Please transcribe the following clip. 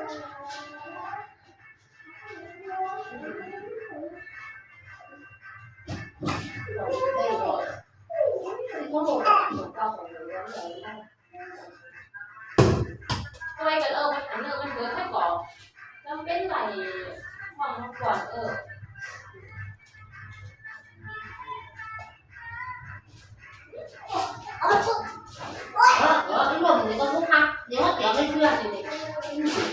ຊ່ວຍກັນເອີ ອັນເນີມັນເບີດໃຫ້ກໍ ຈຳເປັນໄດ້ຫ້ອງມັນກ່ອນເອີ. ເອີ ເອີ ມັນລົມນີ້ກໍຄືຄັກ ດຽວເຮົາຕຽມໃຫ້ເພື່ອນນີ້.